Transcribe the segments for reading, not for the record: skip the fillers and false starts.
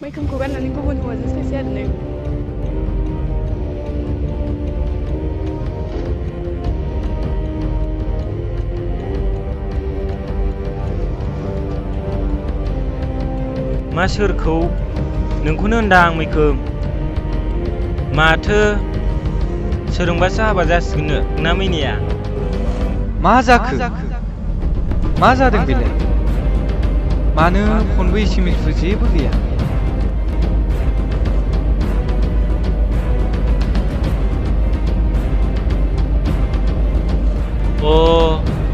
मैखोमखौ गाननानै गुबुन हौवाजों सासे आरो नों मा सोरखौ नोंखौनो होनदां आं मैखोम माथो सोरजोंबासो हाबा जासिगोननो नोंना मैनाया मा जाखो मा जादों बेलाय मानो फनबो एसएमएसबो जेबो गैया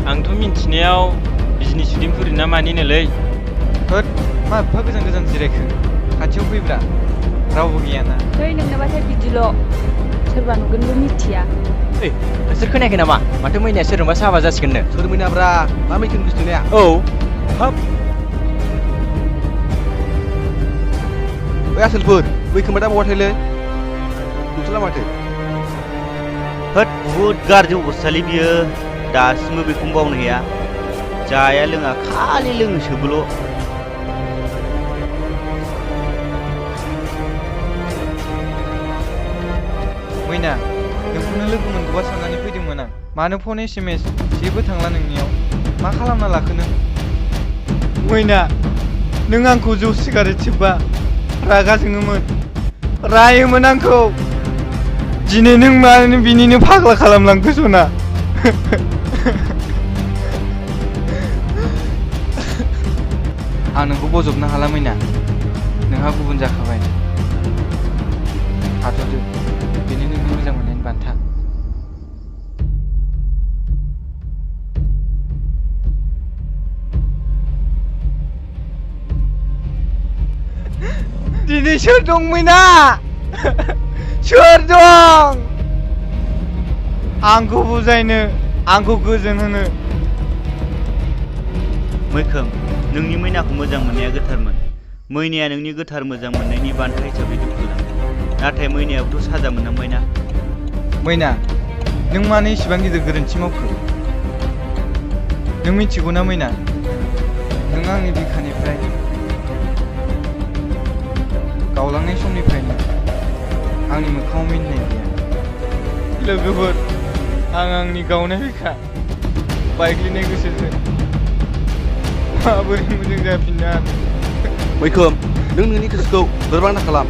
आंथ' मिन्थिनायाव बिजनि सुदिमपुरि ना मानिनोलै होद मा एफा गोजान गोजान जिरायखो खाथियाव फैब्रा रावबो गैयाना है नोंनाबाथाय बिदिल' सोरबा नुगोनबो मिथिया ओइ नोंसोर खोनायाखै नामा माथो मैनाया सोरजोंबासो हाबा जासिगोननो सोर मैनाब्रा मा मैखोम गोसथोनाया औ हाब बै आसोलफोर मैखोमा दा बहाथायलै नुथ'ला माथो होद बुहुद गाज्रि अबस्थालै बियो दासिमबो बेखौनो बावनो हाया जाया लोङा खालि लोंसोबोल' मैना नोंखौनो लोगो मोनगौबा साननानै फैदोंमोन आं मानो फन एसएमएस जेबो थांला नोंनियाव मा खालामना लाखो नों मैना नों आंखौ जौ सिगारेट सोबबा रागा जोङोमोन रायोमोन आंखौ दिनै नों मानो बिनिनो फाग्ला खालामलांखो सना आं नोंखौ बजबनो हाला मैना नोंहा गुबुन जाखाबाय थाथ'दो बेनो नोंनि मोजां मोननायनि बान्था दिनै सोर दं मैना सोर दं आंखौ बुजायनो आंखौ गोजोन होनो मैखोम नोंनि मैनाखौ मोजां मोननाया गोथारमोन मैनाया नोंनि गोथार मोजां मोननायनि बान्था हिसाबै दुखु लांदों नाथाय मैनायाबोथ' साजा मोननांबायना मैना नों मानो इसिबां गिदिर गोरोन्थि मावखो नों मिथिगौना मैना नों आंनि बिखानिफ्राय गावलांनाय समनिफ्रायनो आंनि मोखाङाव मिनिनाय गैया लोगोफोर आं आंनि गावनाय बिखा बायग्लिनाय गोसोजों माबोरै मोजां जाफिननो हानो मैखोम नों नोंनि गोसोखौ लोरबां दाखालाम